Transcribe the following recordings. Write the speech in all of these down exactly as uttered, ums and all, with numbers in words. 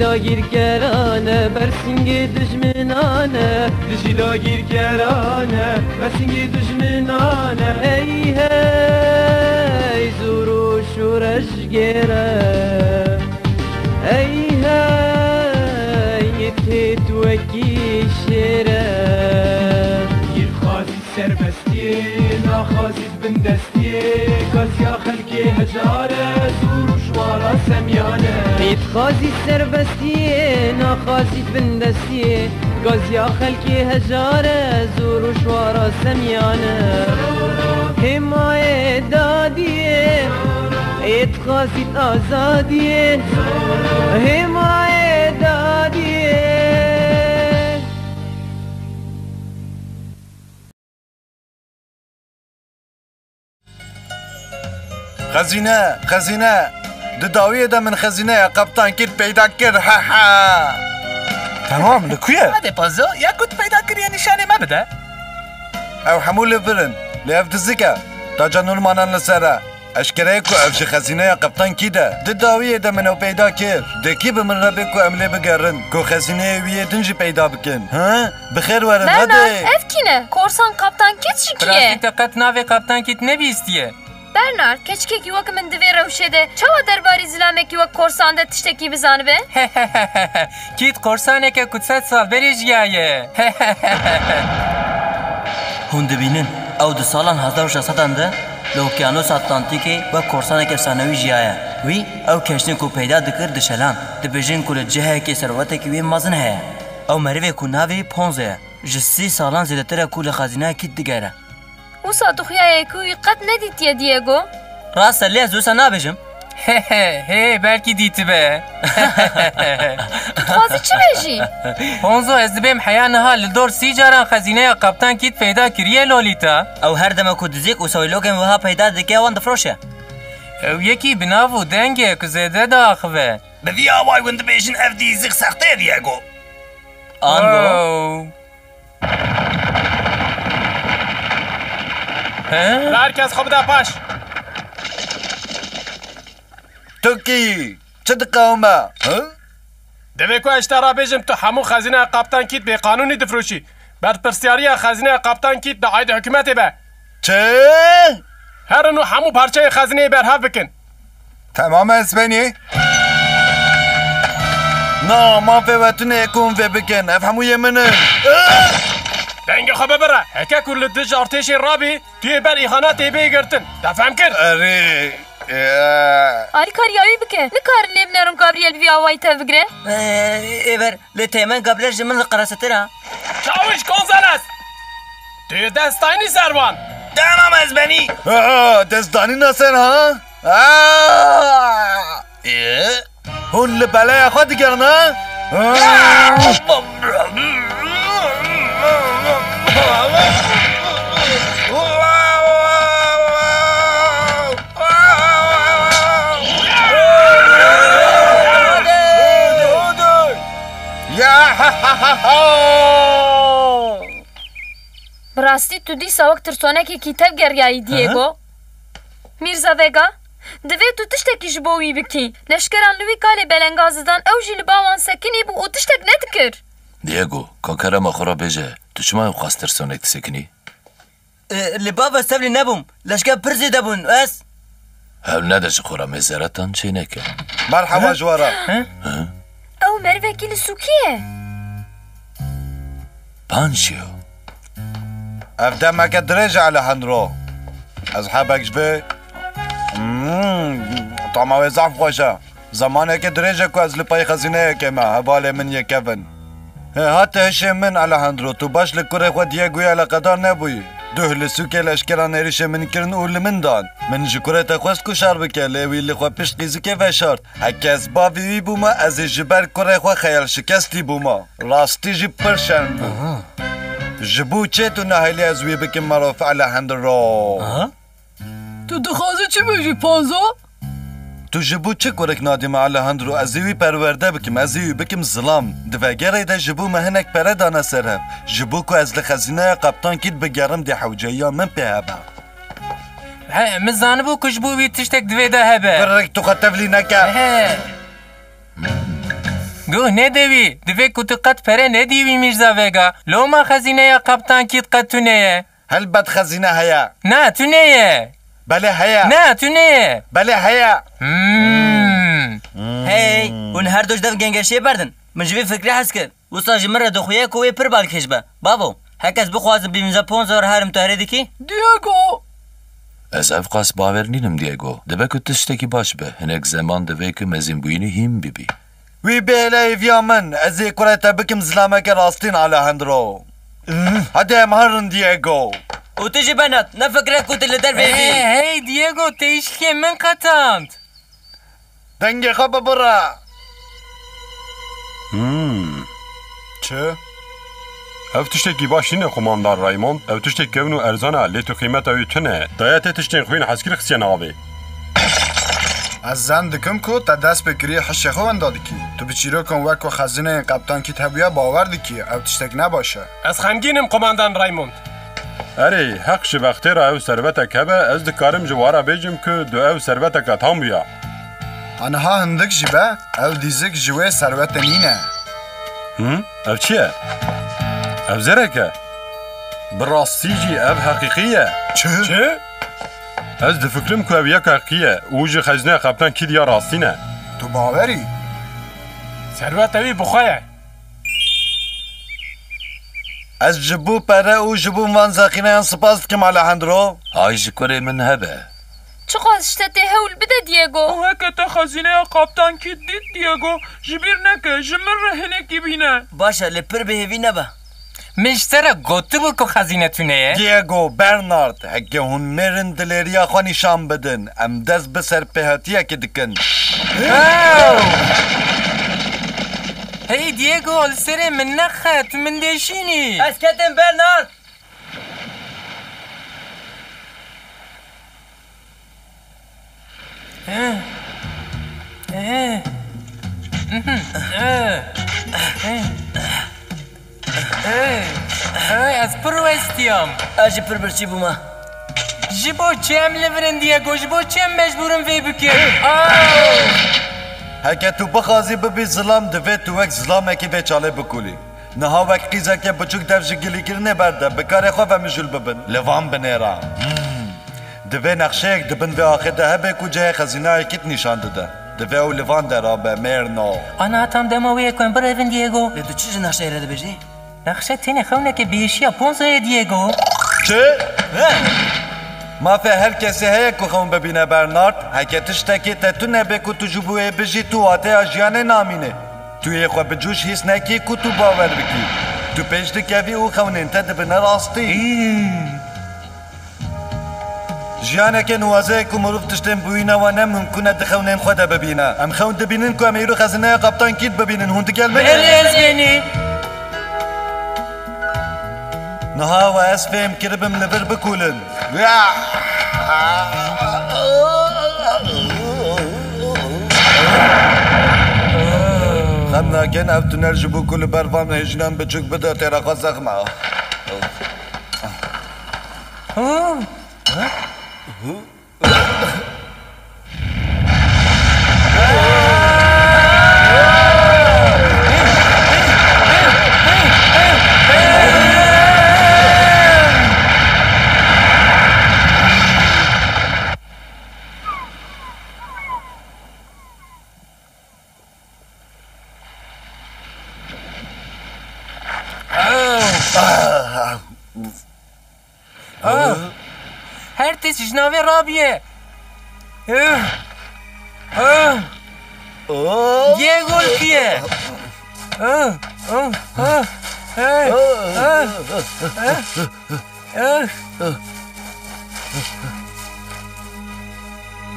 Dagîrkerane, bersîngê dijminane. Dijî dagîrkerane, bersîngê dijminane. Ey hey, zor û şoreş gêre. Ey hey, yê têt wekî şêre. Yê dixwazî serbestiyê, naxwazî bindestiyê, gaziya xelkê hejar e, zor û şwara semyan e. Yê dixwazî serbestiyê, naxwazî bindestiyê, gaziya xelkê hejar e, zor û şwara semyan e. Hêmayê dadiyê, yê dixwazî azadiyê, hêmayê dadiyê. Xezîne, xezîne. Di dawiyê de min xezîneya Kaptan Kît peyda kir. Ha ha. Tamam, li ku ye? Hadi Pazo, ya ku tu peyda kiriye nîşanê me bide. Ew hemû li vir in. Lê ev dizik e. Taca nûr manan li ser e. Eşkere ye ku ev ji xezîneya Kaptan Kît e. Di dawiyê de min ew peyda kir. Dê kî bi min re bê ku em lê bigerin, ku xezîneyê wî yê din jî peyda bikin? Hi? Bi xêr werin, Bernard, hadi. Ev kî ne? Korsan Kaptan Kît jî kî ye? Bi rastî te qet navê Kaptan Kît nebîstiye? Bernard, keçikekî wek min di vê rewşê de çawa derbarî zilamekî wek korsan de tiştekî bizanibe? Kît korsaneke ku sed sal berê jiyaye. Hûn dibînin, ew di salan hezar û şeş sedan de li Okyanusa Atlantîkê wek korsaneke efsanewî jiyaye. Wî ew keştîn ku peyda dikir dişeland. Dibêjin ku li cihekê serwetekî wê mezin heye. Ew merivê ku navê wî Ponzo ye. Ji sî salan zêdetir e ku li xezîneya Kît digere. Wisa tu xuya yekûyî qet nedîtiye, Diego? Rast e, lê ez wisa nabêjim. Hê, belkî dîtibe. Tu dixwazî çi bêjî? Ponzo, ez dibêm heya niha li dor sî caran xezîneya Kaptan Kît peyda kiriye, Lolita. Ew her dema ku dizîk û sewîlokên wiha peyda dike, wan difroşe. Ew yekî bi nav û deng e ku zêde diaxive. Bi vî awayî hûn dibêjin ev dîzîk sexte ye, Diego. Ango. Oh. He? Her kes xwe bide paş. Tu kî? Çi diqewime? Hı? Divê ku ez ji te re bêjim, tu hemû xezîneya Kaptan Kît bêqanûnî difroşî. Berpirsiyariya xezîneya Kaptan Kît di aîdî hikûmetê be. Çi? Herin û hemû parçeyên xezîneyê berhev bikin. Temam e, Esbenî. Na, mafê we tune ye ku hûn vê bikin. Ev hemû yê min in. Dengê xwe bibire. Heke ku li dij artêşê rabî, tu yê ber îhanetê bê girtin. Te fehm kir? Erê. Alîkariya wî bike. Nikarin lê binerin Gabriel bi vî awayî tev bigire. Ê ber, lê Teğmen Gabriel ji min li qeresetir e. Çawiş Gonzales! Tu yê dest dayînî ser wan. Tamam, ez benî. Ha, dest danîna ser ha? Ha! Ê? Hûn li beleya xwe digerin ha? Ha! Bi rastî tu dîsa wek tirsonekekî tev geriyayî, Diego. Mîrza Vega, divê tu tiştekî ji bo wî bikî. Leşkeran li wî kalê belengaz didan, ew jî li ba wan sekinî bû û tiştek nedikir. Diego, ka kerema xwe re bêje, tu çima ewqas tirsonek disekinî? E, li ba ve sevlî nebûm. Leşker pir zêde bûn. Ez. Hewl nede ji xwe re mêzeretan çêneke. Merheba ji we re. Ew merivekî li sûkî ye. Pancio. Ev demeke dirêj e, Alejandro. Ez hebek ji vê. Hmm, tama wê zehf xweş e. Zemaneke dirêj e ku ez li pey xezîneyekê me, hevalê min yê Kevin. Hê, hate hişê min, Alejandro, tu baş li kurê xwe Diegoyê eleqedar nebûyî. Duh li sûkê leşkeran êrişê min kirin û li min dan. Min ji kurê te xwest ku şer bike, lê wî li xwe pişt qîzikê veşart. Heke ez bavê wî bûma, ez ê ji ber kurê xwe xeyalşikestî bûma. Rastî jî pir şerm bû. Aha. Ji bo çi tu nahêlî ez wî bikim merov, Alejandro? Aha. Tu dixwazî çi bêjî, Ponzo? Tu ji bo çi kurik nadî me, Alejandro? Ez ê wî perwerde bikim, ez ê wî bikim zilam. Di vegerê de ji bo me hinek pere dane ser hev. Ji bo ku ez li xezîneya Kaptan Kît bigerim, dê hewceyiya min pê hebe. He, min zanibû ku ji bo wî tiştek divê de hebe. Kurik, tu xwe tevlî neke. He. Guh nede wî. Divê ku tu qet pere nedî wî Mîrza Vega. Loma xezîneya Kaptan Kît qet tune ye. Helbet xezîne heye. Na, tune ye. Belê heye. Na, tune ye. Belê heye. Hmm. Hey, hûn her du ji dev gengeşiyê berdin. Min ji vî fikrê hez kir. Wisa ji min re dixuye ku wê pir balkêş be. Bavo, heke ez bixwazim bibim za ponc zor herim tu herê dikî? Diego! Ez ev qas bawer nînim, Diego. Dibe ku tiştekî baş be. Hinek zeman divê ku mezînbûyînê hîn bibî. Wî bêhêle hêviya min. Ez ê kurê te bikim zilameke rastîn, Alejandro. Hadi em herin, Diego. Û tu jî Bernard, nefikire ku tu li dervê Hey, vî. Hey, Diego, te îşkê min qetand. Dengê xwe bibire. Hmm. Çi? Ev tiştekî baş nîne, Komandar Raymond. Ew tiştek kevn û erzan e, lê tu qîmeta wî tune. Daye te tiştên xwîn hezkir xistiye navê. Ez zen dikim ku te dest pê kirî hişê xwe wenda dikî. Tu bi çîrokan wek ku xezîneyên Qeptan Kît hebûye bawer dikî. Ew tiştek ne baş e. Ez xemgîn im, Komandan Raymond. Erê, heq ji bextê re ew servetek hebe, ez dikarim ji we re bêjim ku du ew serveteke tam bûya. Aniha hindik jî be, ew dîzik ji wê servetê nîne. Hı? Ev çi ye? Ev zerek e. Bi rastî jî ev heqîqî ye. Çi? Çi? Ez difikirim ku ev yek heqî ye û ji xezîneya Qeptan Kît ya rastî ne. Tu bawer î? Serveta wî bi xwe ye. Ez ji bo pere û ji bo van zexîneyan spas dikim, Alejandro. Hay ji kurê min hebe. Çiqas ji te tê hewl bide, Diego. Û heke te xezîneya Kaptan Kît dît, Diego, ji bîr neke, ji min re hinekî bîne. Baş e, lê pir bêhêvî nebe. Min ji te re gotibû ku xezîne tune ye. Diego, Bernard, heke hûn mêrin dilêriya xwe nîşan bidin, em dest bi serpêhatiyekê dikin. Ew! Hey Diego, li serê min nexe, tu min dêşînî. Ez ketim, Bernard. Eh. Eh. Mhm. Eh. Eh. Eh. Eh, ez pir westiyam. Ez jî pir birçî bûme. Ji bo çi em li vir in, Diego? Ji bo çi em mecbûr in vê bikin? Ah! Heke tu bixwazî bibî zilam, divê tu wek zilamekî vê çalê bikulî. Niha wek qîzeke biçûk dev ji gilîkirinê berde, bi karê xwe ve mijûl bibin. Li van binêra. Hmm. Divê nexşeyek di bin vê axê de hebe ku cihê xezînayekî nîşan dide. Divê ew li van dera be, mêrno. Ana tam dema wê ye ku em birevin, Diego. Lê tu çi ji nexşeyê re dibêjî? Nexşe tenê xewneke bêhişiya Ponzo'ye, Diego. Çi? He? Mafê her kesê heye ku xewn bibîne, Bernard. Heke tiştekê te tune be ku tu ji bo wê bijî, tu wateya jiyanê namîne. Tu yê xwe bi cûş hîs nekî ku tu bawer bikî. Tu pêş dikevî û xewnên te dibine rastî. Hmm. Jiyaneke nuwaze ye ku mirov tiştên bûyîna wan ne mimkûn e di xewnên xwe de bibîne. Em xewn dibînin ku em îro xezîneya Kaptan Kît bibînin. Hûn digel min in? Belê, ez bênî. Niha we ez fêm kiribim li vir bikulin. Xem nakin, ev tunel ji bo ku li ber van hêjînan biçûk bide têra xwe zexm e. Oh. Ah! Her tişt ji navê rabiye. Ah! Ah! Diego li ku ye? Ah! Ah! Ah! Ah! Ah! Ah!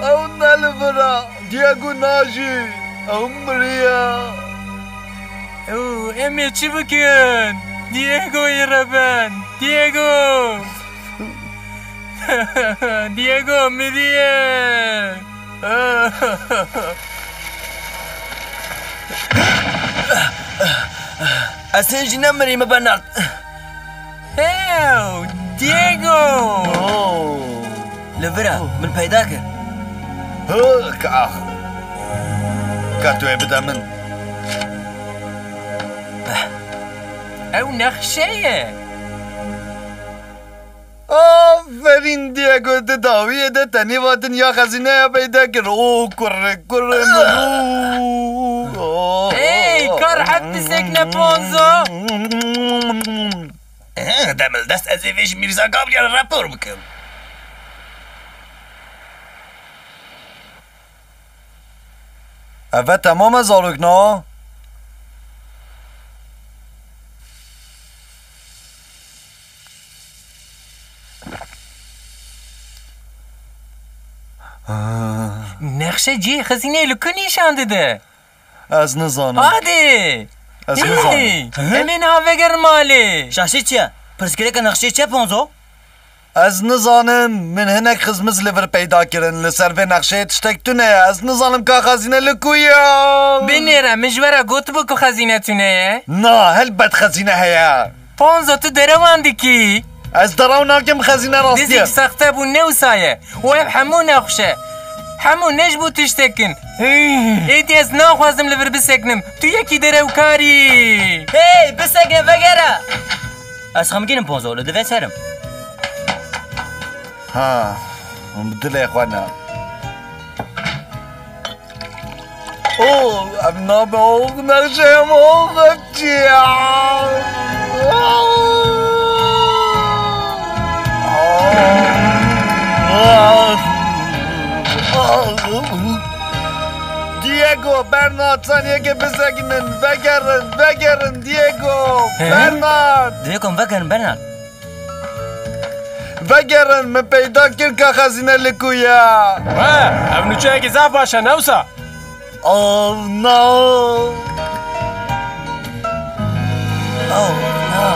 Ew ne li vir e. Diego najî. Ew miriye. Ew, em ê çi bikin? Diegoyê reben. Diego. Diego miriye. Ez hê jî nemirîme, Bernard. Ew, Diego! Oh. Li vir e, min peyda kir. Hı, ka. Ka tu ê bide min. Ew nexşe ye. Aferîn Diego, tu dawiyê de tenê va dinya xezîneya peyda kir. O kurre kurre min. Hey, ka rehet bisekine Ponzo. Eh, demildest ez ê vê ji Mîrza Gabriel re rapor bikim. Eve temam e zarokna. Nexşe cihê xezîneyê li ku nîşan dide? Ez nizanim. Hadi! Ez nizanim. Hey! Hı? Em ê niha vegerin malê. Şaşî çi ye? Pirsgirêka nexşê çi ye, Ponzo? Ez nizanim, min hinek xizmiz li vir peyda kirin. Li ser vê nexşeyê tiştek tune ye. Ez nizanim ka xezîne li ku ye. Binêre, min ji we re gotibû ku xezîne tune ye? Na, helbet xezîne heye. Ponzo, tu derewan dikî. Ez derew nakim, xezîne rastî ye. Dizîk sexte bû, ne wisa ye. Û ev hemû nexşe. Hemû ne ji bo tiştek in. Êdî ez naxwazim li vir biseknim. Tu yekî derewkarî. Hey, bisekine vegere. Ez xemgîn im Ponzo, li divê serim. Ha, hûn bi dilê xwe ne. Oh, ev nabe oh, nexşe em oh, ev çi ya? Diego, Bernard, saniyekê bisekinin, vegerin, vegerin, Diego, He? Bernard. Diego, vegerin, Bernard. Vegerin, min peyda kir ka xezîne li ku ye. We, ev nûçeyekî zaf baş e, ne wisa? Oh no! Oh no!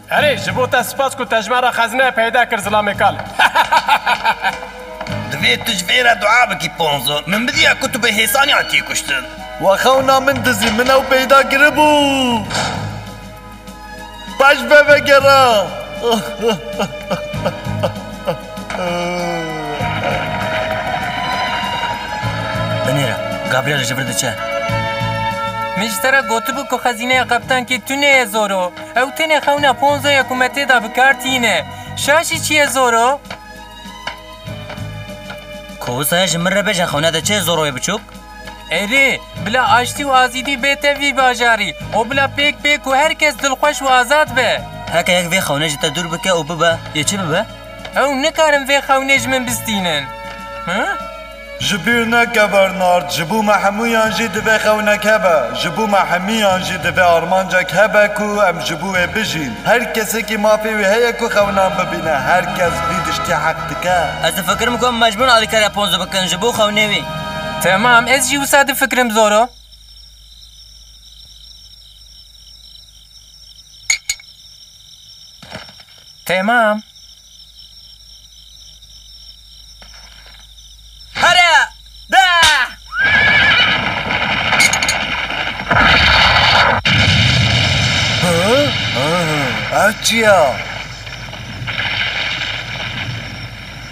Erê, ji bo te spas ku te ji me re xezîneyê peyda kir, zilamê kal. Divê tu ji vê re dua bikî, Ponzo. Min bidiya ku tu bi hêsanî hatiyî kuştin. We xewna min dizî, min ew peyda kiribû. Paş ve vegera. Binêre, Gabriel ji vir diçe. Min ji te re gotibû ku xezîneya qeptankê tune ye, Zoro. Ew tenê xewna Ponzo ye ku me tê de bi kar tîne. Şaşî çi ye, Zoro? Ku wisa ye ji min re bêje, xewna te çi ye, Zoroyê biçûk? Erê, bila aştî û azîdî bête vî bajarî û bila pêk pêk û her kes dilxweş û azad be. Heke yek vê xewnê ji te dûr bike û bibe, yê çi bibe? Ew nikarin vê xewnê ji min bistînin. Hı? Ji bîr neke Bernard, ji bo me hemûyan jî divê xewnek hebe. Ji bo me hemûyan jî divê armancek hebe ku em ji bo wê bijîn. Her kesekî mafê wî heye ku xewnan bibîne. Her kes vî tiştî heq dike. Ez difikirim ku em mecbûr in alîkariya Ponzo bikin ji bo xewnê wî. Temam, ez jî wisa difikirim, Zoro. Temam. Here! De! Hı? Hı? Ev çi ya?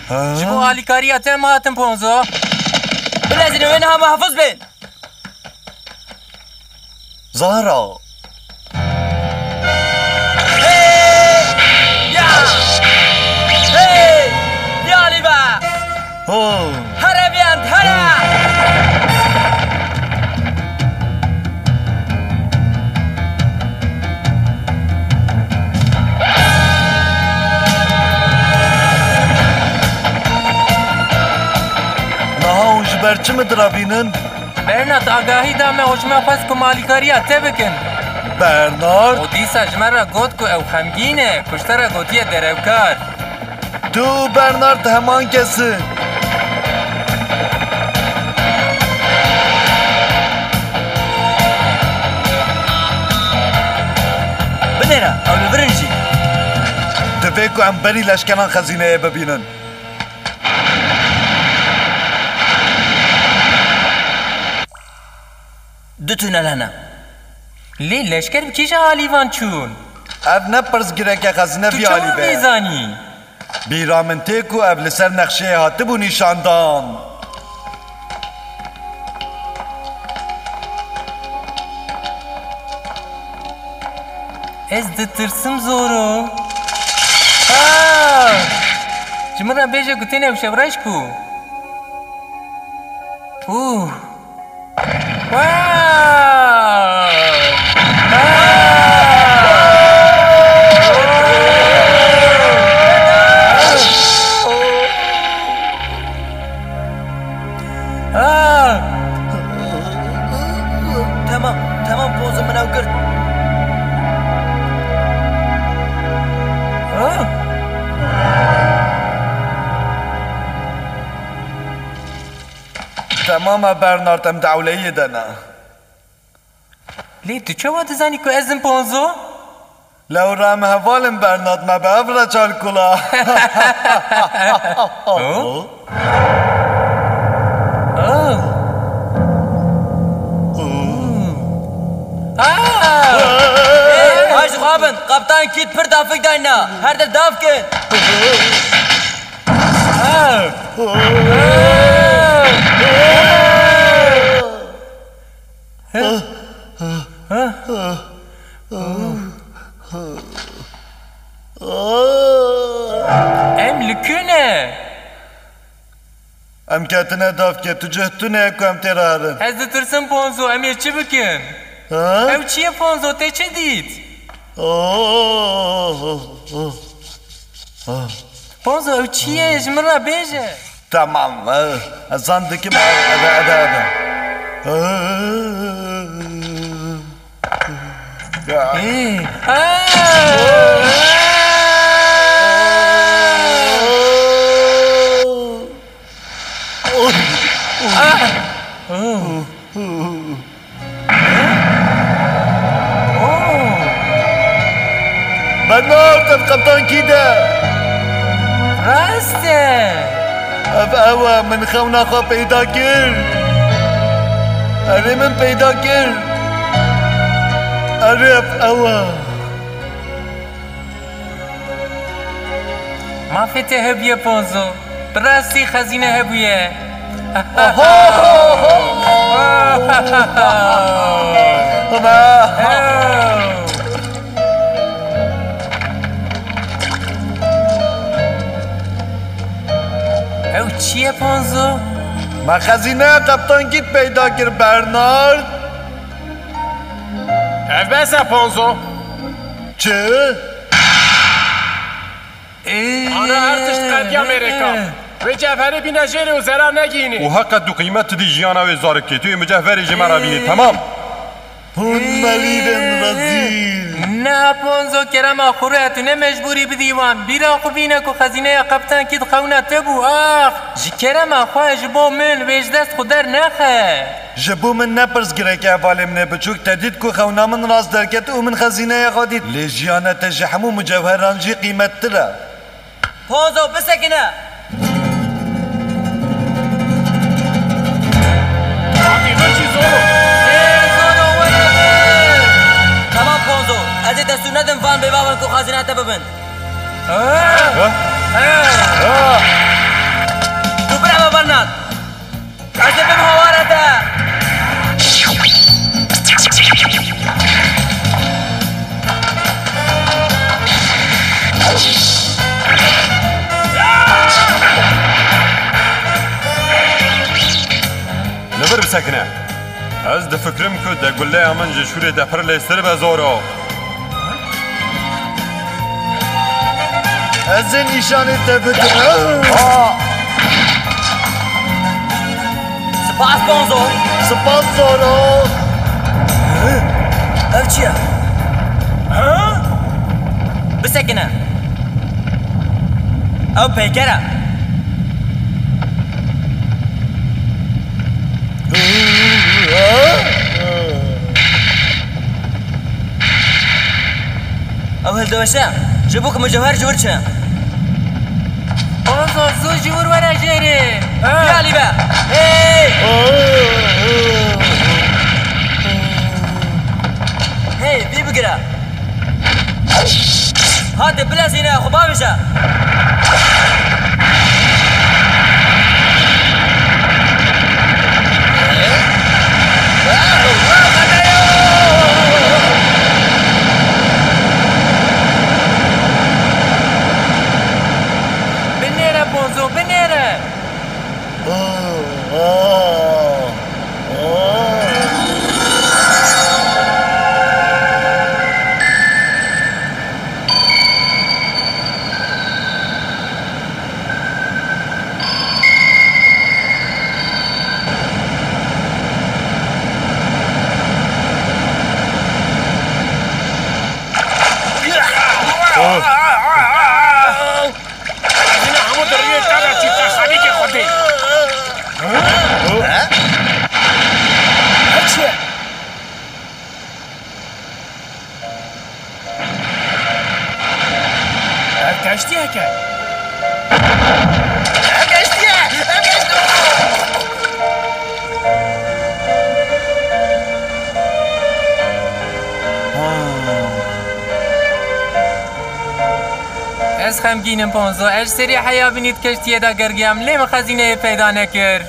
Hı? Ji bo alîkariya te me hatin, Ponzo. Bilezînin, wê niha muhafız bên. Zahra. Hey! Ya! Hey! Diyalî be! Ho! Here biyend, here! Niha hûn ji ber çi min direvînin? Bernard agahî da me û ji me xwest ku me alîkariya te bikin. Bernard? Û dîsa ji me re got ku ew xemgîn e, ku ji te re gotiye derewkar. Tu û Bernard heman kes in. Binêre, ew li vir in jî. Divê ku em berî leşkeran xezîneyê bibînin. Du tunel hene. Lê leşker bi kîja alîvan çûn? Ev ne pirsgirêk e, xezîne vî alî be. Tu çawa vê zanî? Bîra min tê ku ev li ser nexşeyê hatibû nîşandan. Ez ditirsim Zoro. Ah! Ji min re bêje ku têne ew şevreş ku. Uh! Wow! Ah! Ah! Temam, temam, Ponzo, min ew girt. Ah! Temam e Bernard, em di ewleyê de ne. Lê tu çawa dizanî ku ez im Ponzo? Lewra em heval in Bernard, me bi hev re çal kula. Oh? Oh. Ah! Hey, ay ji xwe bin, Kaptan Kît pir dafik dayna. Her der daf kin. Ah! Em li ku ne? Em ketine davkê, tu cih tune ye ku em tê re herin. Ez ditirsim Ponzo, em ê çi bikin? Ha? Ew çi ye Ponzo, te çi dît? Oh, oh, oh, oh. Ponzo, ew çi ye? Ji min re bêje. Tamam, e, ez zan dikim, e, eve, eve, eve. Ê. Ah! Oh. Oh! Bernard, ev Kaptan Kît e. Rast e. Ev ew e, min xewna xwe peyda kir. Erê, min peyda kir. Erê, ev ew e. Mafê te hebûye Ponzo. Bi rastî xezîne hebûye. Oho! Ew çi ye Ponzo? Me xezîneya Kaptan Kît peyda kir, Bernard. Ev bes e Ponzo. Çi? Ana her tişt qetiya mêrêka. Wê cevherê bîne jêrê û zerar negihînê. Û heqet û qîmet tu dî jiyana wê zarikê. Tu yê mucevherê ji me re bînî, temam? Hûn merîvên rezîl. Na Ponzo, kerema xwe re, tu ne mecbûrî bidî wan. Bîra xwe bîne ku xezîneya Kaptan Kît xewna te bû. Ax! Ji kerema xwe ji bo min wê ji dest xwe dernexe. Ji bo min ne pirsgirêk e hevalê min ê biçûk, te dît ku xewna min rast derket û min xezîneya xwe dît. Lê jiyana te ji hemû mucewheran jî qîmettir e. Ponzo, bisekine! Hatî vir jî Zoro! Ê, Zoro, were vir! Tamam Ponzo, ez ê destûr nedim van bêbavan ku xezîna te bibin. Ha? Ha? Ha? Tu bireve Bernard! Ez ê bim hawara te. Li vir bisekine. Ez difikirim ku de guleya min ji şûrê te pir lêstir be Zoro. Ez ê nîşanê te bidim. Ah! Spas Ponzo. Spas Zoro. Ev çi ye? Ha? Bisekine. Ew peyker e. Ew hildiweşe, ji bo ku mucewher ji wir çi? Ponzo, zû ji wir were jêrê. Ha. Ya lîbe. Hey! Hey, vî bigire. Hadi bilezîne, xwe bavêje. Xemgîn im Ponzo. Ez ji serî heya binî di keştiyê de girgiyam, lê min xezîneyê peyda nekir.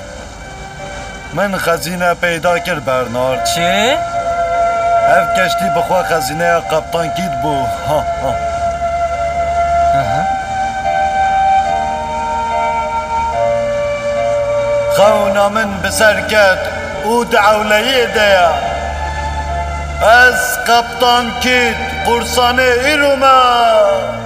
Min xezîne peyda kir, Bernard. Çi? Ev keştî bi xwe xezîneya Kaptan Kît bû. Ha, ha. Aha. Xewna min bi ser ket û di ewleyê de ye. Ez Kaptan Kît, qursanê îro me.